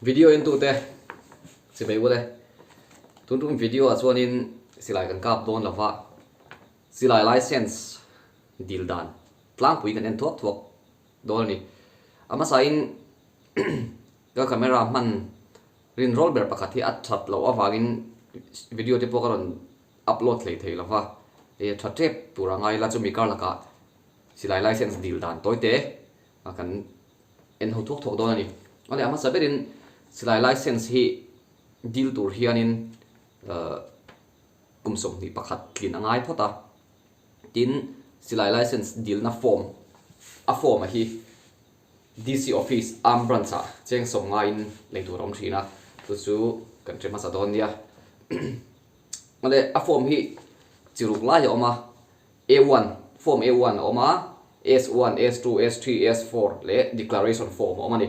Video entute chivei ule tun tum video ah chuanin silai kan kap dawn lova silai license dil dan tlangpui kan en thuak thuak dawn a ni. A hmasain ka camera hman rinrawl ber pakhat hi a that loh avangin video te pawh ka rawn upload hlei thei lova hei a tha tep tur a ngai ila chumi kar lakah silai license dil dan tawi te a kan en ho thuak thuak dawn a ni. Awle a hmasa berin silai license hi dil tur hianin ahh kum 21 tlin a ngai phawt a, tin silai license dilna form a form a hi DC office arm branch ah cheng sawm ngaiin lei tur a awm thin a, chu chu kan hre hmasa dawn nia. Awle a form hi chi ruk lai a awm a. A1, Form A1 a awm a, S1, S2, S3, S4 leh Declaration Form a awm a ni.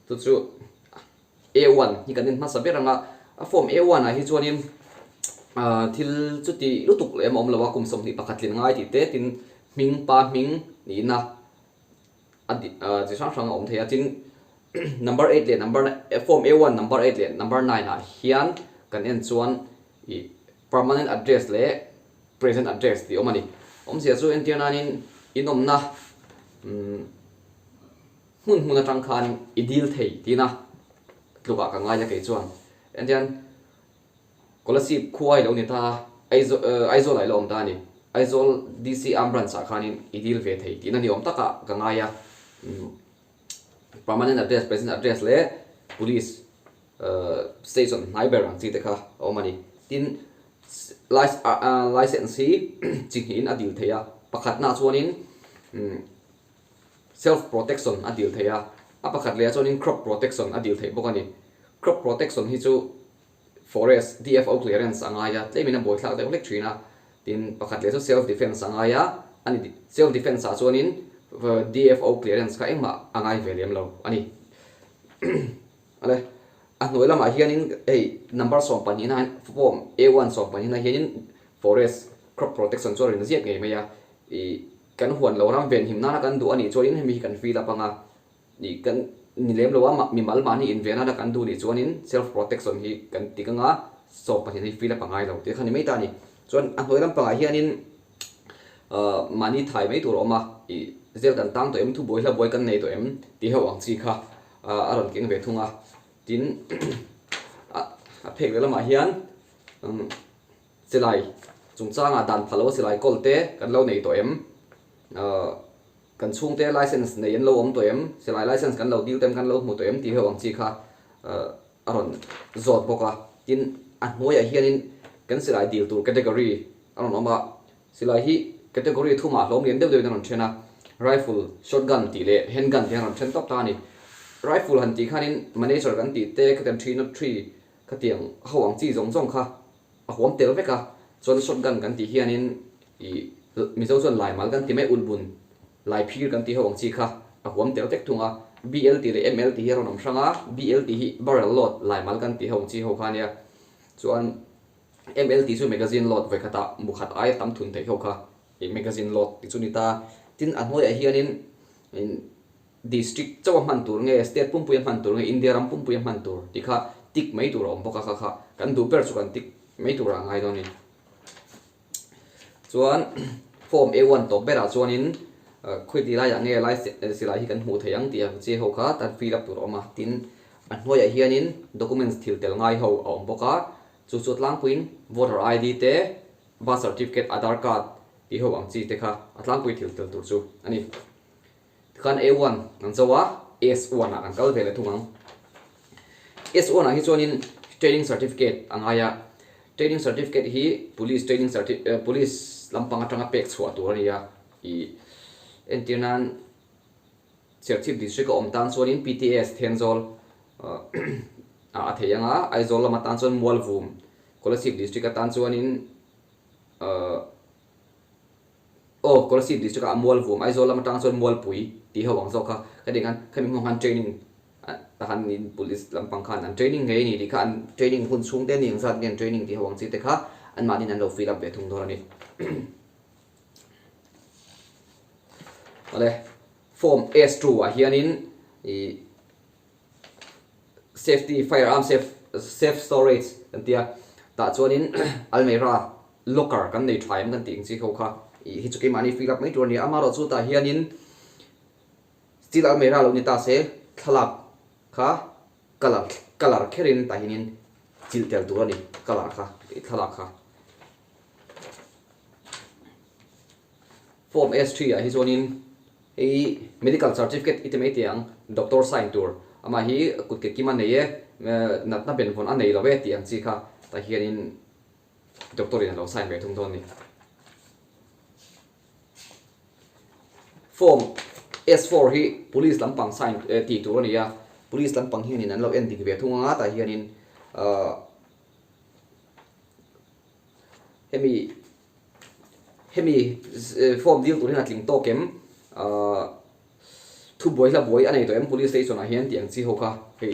Chu chu A1 hi kan en hmasa ber ang a, a Form A1 ah hi chuanin thil chuti lutuk leh em a awm lo a, kum 21 tlin ngai tih te tin hming pa hming nihna a chi hrang hrang a awm thei a, tin number eight leh number Form A1 number eight leh number nine ah hian kan en chuan ih permanent address leh Present address tih awm a ni. Awmzia chu entir nanin inawmna hmun hmun atang khan i dil thei tina tlukah ka ngai a kei chuan. Entirnan Kolasib khua i lo ni ta a, Aizawl ah i lo awm ta a ni. Aizawl DC Arm Branch ah khanin i dil ve thei tihna ni awm takah ka ngai a. Permanent address, present address leh police station hnai ber ang chi te kha a awm a ni. Tin, license hi chi hnihin a dil thei a, pakhatnaah chuanin self protection a dil thei a, a pakhat lehah chuanin crop protection a dil theih bawk a ni. Crop protection hi chu forest DFO clearance a ngai a, tlemin a buaithlak deuh hlek thin a. Tin, pakhat leh chu self defence a ngai a, a ni self defence ah chuanin DFO clearance kha engmah a ngai ve lem lo a ni. Ale, a hnuai lamah hianin hei number 12 na hian form A one 12 na hianin forest crop protection chu a rawn ziak ngei mai a, ih kan huan lo ram venhim nana kan duh a nih chuanin hemi hi kan fill up anga ih kan ni lem lo a mimal mahni inven nana kan duh nih chuanin self protection hi kan tik anga 12 hi fill up a ngai lo tih kha ni mai ta a ni. Chuan a hnuai lampangah hianin ahh mahni thai mai tur a awm a, ih zel kan tang tawh em, thubuai hla buai kan nei tawh em tih ho ang chi kha. a rawn keng ve thung a, tin a phek leh lamah hian silai chungchangah dan phal loa silai kawl te kan lo nei tawh em, kan chhungte license nei an lo awm tawh em, silai license kan lo dil te em kan lo hmu tawh em tih ho ang chi kha a rawn zawt bawk a, tin a hnuaiah hianin kan silai dil tur category a rawn awm a. Silai hi category thumah hlawm lian deuh deuhin a rawn then a, rifle, shotgun tih leh handgun tih a rawn then tawp ta a ni. Rifle han tih khanin manager kan tih te khatiang 303 khatiang ho ang chi zawng zawng kha a huam tel vek a, chuan shotgun kan tih hianin ih Mizo chuan laimal kan ti mai ulhbun laiphir kan tih ho ang chi kha a huam tel vek thung a, BL tih leh ML tih hi a rawn awm hrang a, BL tih hi barrel load laimal kan tih ho ang chi ho kha a nia, chuan ML tih chu magazine load vawikhatah mukhat aia tam thun theih ho kha ih magazine load tih chu ni ta. Tin a hnuaiah hianin district chauh a hman tur nge state pumpui a hman tur nge India ram pumpui a hman tur tih kha tick mai tur a awm bawk a kha kha kan duh ber chu kan tick mai tur ah a ngai dawn a ni. Chuan form A one tawp berah chuanin khawiti laiah nge lai silai hi kan hmuh theih ang tih ang chi ho kha tan fill up tur a awm a. Tin a hnuaiah hianin documents thil tel ngai ho a awm bawk a. Chu chu tlangpuiin voter ID te, birth certificate, Aadhaar card tih ho ang chi te kha a tlangpui thil tel tur chu a ni. Tikhan A one kan zo a, S one ah kan kal ve leh thung ang. S one ah hi chuanin training certificate a ngai a, training certificate hi police training certi police lampang atanga pek chhuah tur a ni a, ih entir nan Serchhip District a awm tan chuanin PTS Thenzawl ah a thei ang a, Aizawl lam atan chuan Mualvum, Kolasib District atan chuanin aw Kolasib District ah Mualvum, Aizawl lam atang chuan Mualpui tih ho ang zawk kha ka tih khan khami hmang khan training tahan in police lampang khan an training ngei a ni tih kha an training hun chhung te ni ang zat nge an training tih ho ang chi te kha anmahniin an lo fill up ve thung dawn a ni. Awle, form S2 ah hianin ih Safety, Firearm safe safe storage kan ti a, tah chuanin almirah locker kan nei tha em kan tih ang chi ho kha ih hi chu keimahni fill up mai tur a ni a, amaherawh chu tah hianin steel almirah lo ni ta se thlalak kha colour colour kherin tah hianin chilh tel tur a ni colour kha ih thlalak kha. Form S3 ah hi chuanin hei medical certificate i ti mai teh ang, doctor sign tur, amah hi kut ke kim a nei e, natna benvawn a nei lo e tih ang chi kha tah hianin doctor in a lo sign ve thung dawn a ni. Form S4 hi police lampang sign tih tur a ni a, police lampang hianin an lo en dik ve thung ang a tah hianin ahh hemi Hemi form dil tur hian a tling tawk em? Ahh thubuai hla buai a nei tawh em police station ah hian tih ang chi ho kha hei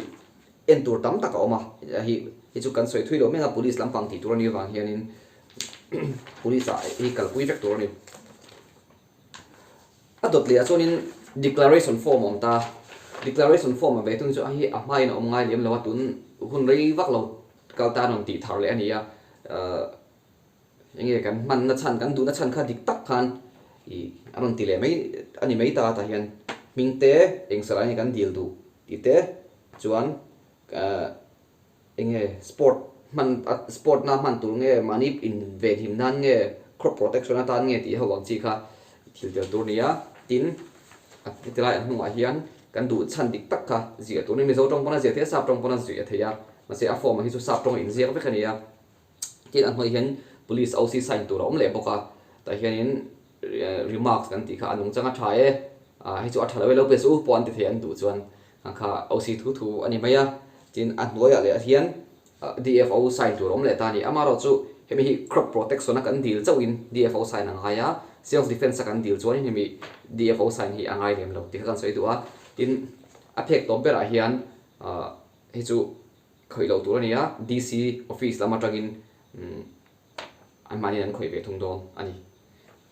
en tur tam tak a awm a, hei hi chu kan sawi thui lo mek a police lampang tih tur a nih avang hianin police ah hi kalpui vek tur a ni. A dawt leh ah chuanin declaration form a awm ta, declaration form a ve thung chu a hi a hmain a awm ngai lem lo a tun hun rei vak lo kal tan rawn tih thar leh a ni a ahh. Enge kan hmanna chhan, kan duhna chhan kha dik tak khan ih a rawn ti leh mai a ni mai ta tah hian hming te eng sarah nge kan dil duh tih te chuan ahh enge sport hman sport na hman tur nge mahni in venhim nan nge crop protection atan nge tih ho ang chi kha thil tel tur a ni a, tin heti lai an hnungah hian kan duh chhan dik tak kha ziah tur a ni, Mizo tawng pawn a ziah theih a sap tawng pawn a ziah theih a, mahse a form ah hi chu sap tawng a inziak vek a ni a. Tin a hnuai hian police OC sign tur a awm leh bawk a, tah hianin remarks kan tih kha a nungchang a tha e, ah hei chu a tha lo e lo pe chu pawh an ti thei an duh chuan ang kha OC thu thu a ni mai a, tin a hnuaiah leh hian DFO sign tur a awm leh ta a ni. Amaherawh chu hemi hi crop protection a kan dil chauhin DFO sign a ngai a, self defence a kan dil chuanin hemi DFO sign hi a ngai lem lo tih kha kan sawi duh a, tin a phek tawp berah hian ah hei chu Khawih loh tur a ni a, DC office lam atangin anmahniin an khawih ve thung dawn a ni.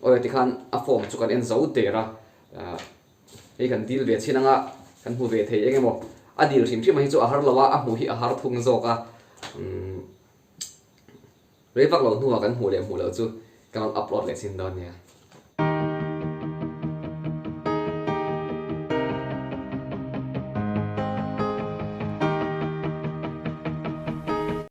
Awle tikhan a form chu kan en zo der a, hei kan deal ve chhin anga kan hmu ve thei eng emaw, a deal hrim hrim a hi chu a har lo a, a hmuh hi a har thung zawk a, rei vak lo hnuah kan hmuh leh hmuh loh chu ka rawn upload leh chhin dawn nia.